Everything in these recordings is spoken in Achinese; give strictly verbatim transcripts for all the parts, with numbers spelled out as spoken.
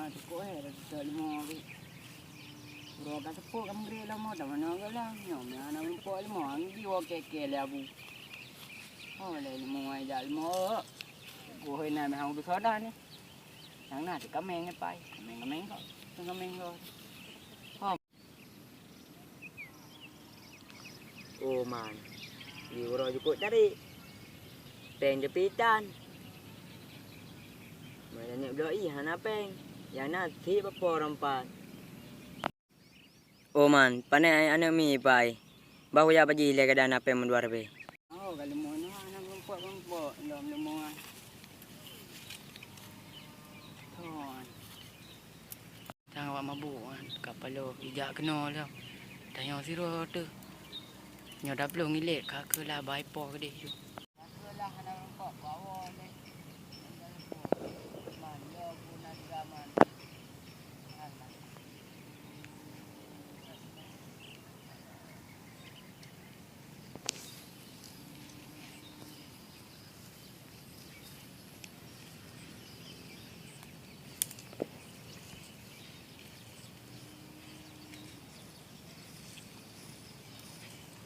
Cukup eh, dah sisok lima hari. Uroe ka seupôt ka meugrek lama, tak mana ke lah. Nyoe meunan hana meurumpok lima, nyoe jiwoe kèe-kèe lé abu. Oh, lé lima ai jak lima. Goh na meuhang tu soda ni. Nang na tu kameng nyoe pai. Kameng-kameng kau. Kameng kau. Oh man, di uroe jukuk tadi. Péng teupitan. Meunyoe bloe ié hana péng, nyang na sit bapo rompat. Oh man, pané aneuk mi pai. Bah kujak baji lé gada na péng meudua ribèe. Oh, ka leumo nyoe hana meurumpok-rumpok, lom leumo. Thon. Sang awak mabuk kan, ka paloe ijak keunoe lom. Tanyoe sidroe teuh. Nyoe daploh ngilet ka keulah bai po keudeh ju.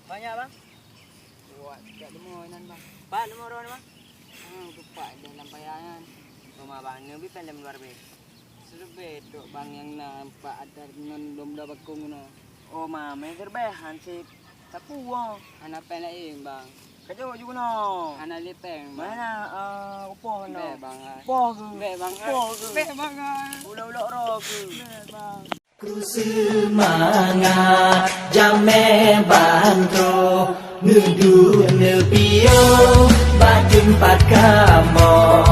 Banyak, Bang? Buat tak leumo inan, Bang. Pat leumo droe, Bang? Ah, tupak dalam paya nyan. Rumah Bang, neubi péng lom luar beh. Seureubai trok bang nyang na empat adat ngon dua belas bakong keunoe. Oh, ma, meuseureubai han cit sapeue woe. Hana péng laén, bang. Ka jok ju keunoe. Hana lé péng, bang. Mana, ah, upah keunoe? Bèk, bang, ah. Upah keu? Bèk, bang, ah. Upah keu? Bèk, bang, ah. Ulok-ulok roh keu? Bèk, bang. Ku seumangat jamé ban troh, neuduek neupiôh bak teumpat kamoe.